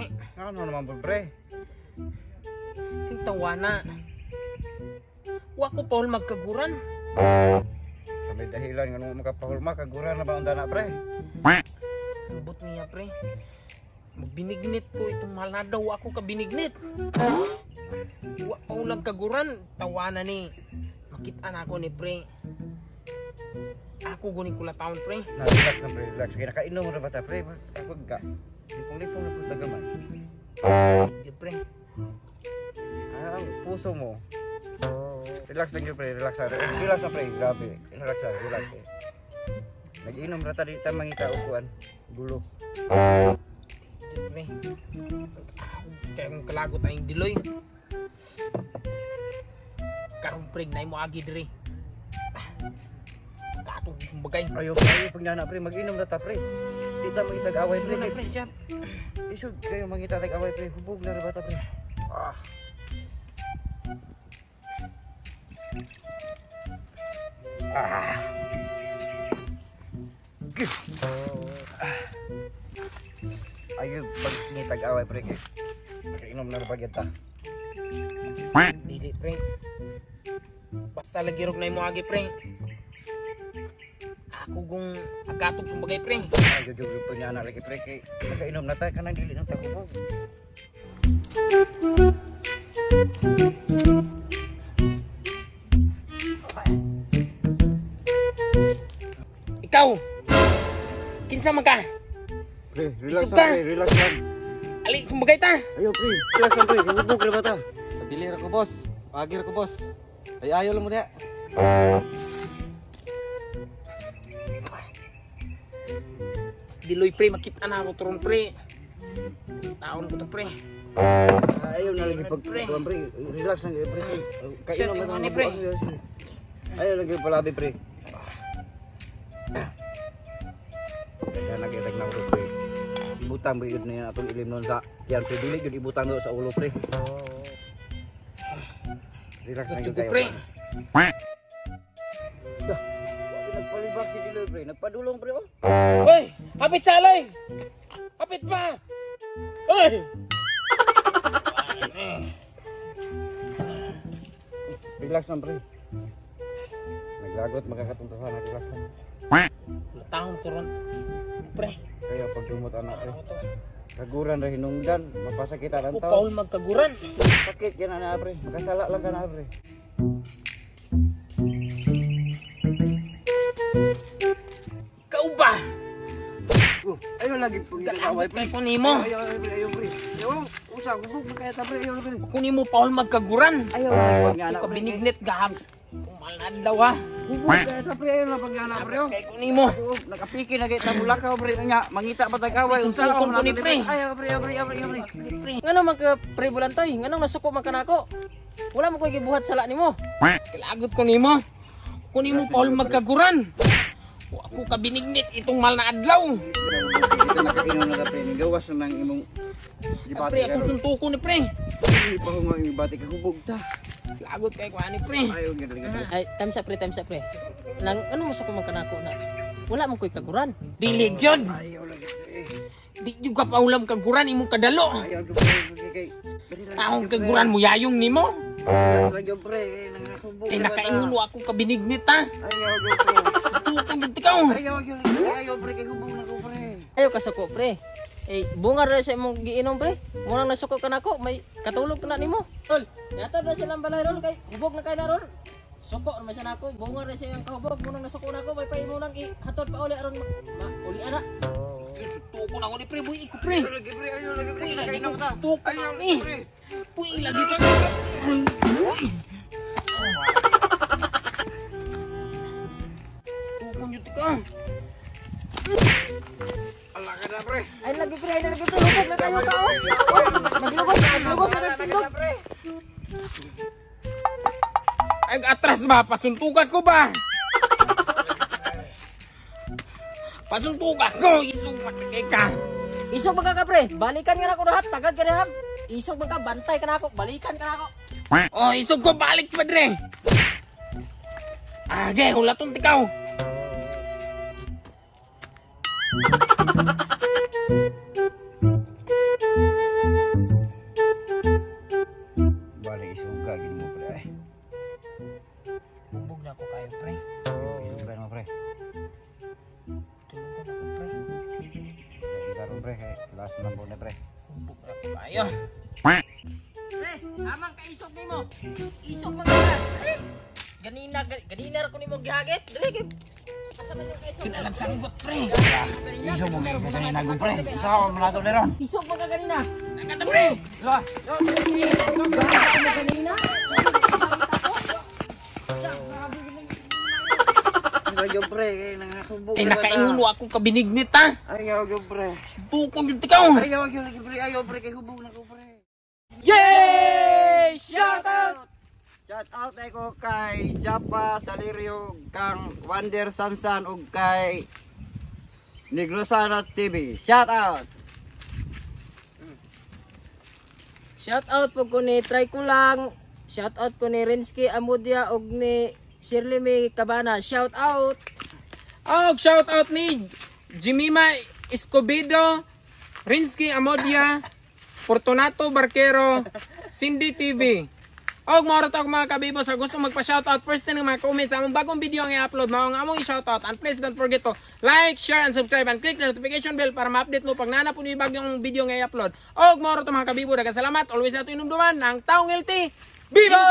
Pre. Ano naman po, pre? Yung tawana. Wa ko Paul magkaguran. Sa may dahilan nga nung makapahulma, kaguran na ba ang dana, pre? Ambot niya, pre. Magbinignit ko itong mahal na daw ako kabinignit. Wa Paul kaguran. Tawana ni. Makita na ako ni pre. Ako gunin ko taon, pre. Na, relax na, pre, relax. Kaya nakainom na ba ta, pre? Pag ka. Lipong-lipong na po tagamay. Hindi, pre. Ah, ang puso mo. Relax lang yun, pre. Relax lang. Relax lang, pre. Grabe. Relax lang, relax eh. Nag-inom rata dito mangita upuan. Gulo. Hindi, pre. Kaya kung kalagot tayong diloy. Karon, pre, na mo agi dire. Katong bagay. Ayaw, ayaw pag nana, pre. Mag-inom rata, pre. Di ta mangita away, pre. Ano na, pre, siya. Isod kayo mangita tag away, pre. Hubog na ra bata, pre. Ah. Ah. Ah. Ayaw pag ngitag away, pre. Kay nakainom na ra ba gyud ta? Dili, pre. Basta lagi rog na mo agi, pre. Ako gung agatog sumbagay, pre. Ayaw jud pag nana lagi, pre. Kay nakainom na ta kanang dili nang tagubog. Ikaw! Kinsa man ka? Pre, relax Isog ka. lang, pre, relax lang. Ali, sumbagay ta! Ayaw, pre, relax lang, pre. Hubog na ba ta? Dili ra ko, boss. Agi ra ko, boss. Ay ayaw lang mo diha. Diloy, pre, makita na ako turon, pre. Taon ko to, pre. Ayaw na lagi pag Pre. pre. Pre. Relax lang, pre. Siya, Kainom na tingnan ni, pre. Ayaw lagi palabi, pre. Kaya nagitag na ko, pre. Ibutang ba yun na yan atong ilim nun sa yan, pre. Dili yun ibutang doon sa ulo, pre. Relax lang yun Tugo, kayo. pre. Dah, nagpalibak si Diloy, pre. Nagpadulong, pre, oh. Hoy! Kapit sa alay! Kapit pa! Hoy! Relax lang, pre. Naglagot, makakatunta sana. Relax lang. Taon ko ron. Pre, Kaya pag dumot, anak, pre. ako to. Kaguran ra hinungdan, mapasakita ang Ako, tao. Paul, magkaguran. Sakit yan na, pre. Makasala lang ka na, pre. Ikaw ba? Ayaw lagi pag Kalagot kay kunimo. Ayaw, ayaw, pre, ayaw, pre. Ayaw, usa, hubog na kaya ta, pre. Ayaw, pre. Kunimo, Paul, magkaguran. Ayaw lagi pag nga, Ako pre. kabinignit, gahag. Umalad daw, ha? Hubog kaya ta, pre. Ayaw lang pag nga, pre. oh. Kay kunimo. Oh, nakapiki na kay tabulakaw, pre. Nga, mangita pa tag-away. Pre, Usa, suntukan ko ni, pre. Ayaw, pre, ayaw, pre, ayaw, pre, ayaw, pre. Pre, Ngano man ka pre Bulantoy? Nganong nasuko man ka nako? Wala man koy gibuhat sala nimo. Kalagot ko nimo. Kunimo, Paul, magkaguran. Ako kabinignit itong mahal na adlaw. Kita nakainom na ka, pre. Gawas na ng imong gibati Pre, ako karon. suntuko ni pre. Hindi pa ko nga imong gibati ka hubog ta. Lagot kay ko ani, pre. Ayaw gyud lagi, pre. Ay, time sa pre, time sa pre. Nang ano mo suko man kanako na? Wala man koy kaguran. Dili gyud. Ayaw lagi, pre. Di jud ka paulam kaguran imong kadalo. Ayaw gyud, pre. Kay Akong kaguran mo yayong nimo. Lagi, pre. Nangahubog Kay na ba ta? nakaingon wa ako kabinignit ha. Ayaw gyud, pre. Suntukan gyud ikaw. Ayaw gyud lagi. Ayaw, pre. Kay hubog na ko, pre. Ayaw ka suko pre. Eh, bunga ra sa imong giinom pre. Munang nasuko ka nako, may katulog na nimo. Rol, yata ra silang balay rol kay hubog na kay na rol. Suko man siya nako, bunga ra sa iyang kahubog, munang nasuko nako, may paimo nang ihatod pa uli aron ma uli ana. Suntukan ako ni pre, buhi ko pre. Lagi, pre. Ayaw lagi, pre. Pre, lagi Nakainom ko ta. suntukan Ayaw ni. pre. Puy lagi ko. Suntukan jud ka. Ala ka na, pre. Ay lagi pre, ay lagi pre, hubog na kayo ka oh. Maglugos, maglugos na tindog. Ay atras ba? Pasuntukan ko ba? Pasuntukan ko! Isog matakay ka! Isog man ka pre, balikan ka na ako lahat, tagad ka na. Isog man ka, bantay ka na ako, balikan ka na ako. Oh, isog ko, balik padre! Age, hulatong tikaw! pre. Kay last na po na, pre. Hubog na ko kayo. Pre, amang kaisog nimo. Isog man ka. Eh, ganina ganina ra ko nimo gihagit. Dali kay. Asa man yung kaisog? Kinalag sanggot, pre. Isog mo kayo ganina ko, pre. Isa ko manato ni ron. Isog man ka ganina. Nakata, pre. La. Ganina. Ayaw, pre, kay nangakubog. Kay nakaingon wa ako kabinignit ha. Ayaw gyud, pre. Tukong yun ikaw. Ayaw gyud lagi, pre. Ayaw, pre, kay hubog na ko, pre. Yay! Shout out! Shout out ay ko kay Japa Salirio kang Wander Sansan ug kay Negrosana TV. Shout out. Shout out po ko ni Try ko lang. Shout out ko ni Renski Amudia og ni Shirley May Cabana. Shout out. Oh, shout out ni Jimima Escobedo, Rinsky Amodia, Fortunato Barquero, Cindy TV. Og mao ra to mga kabibo sa gusto magpa-shoutout, first thing mga comment sa among bagong video ang i-upload mao ang among i-shoutout, and please don't forget to like, share and subscribe and click the notification bell para ma-update mo pag naa na po ni bagong video nga i-upload. Og mao ra to, mga kabibo, daghang salamat. Always nato inumduman ang taong healthy. Bibo!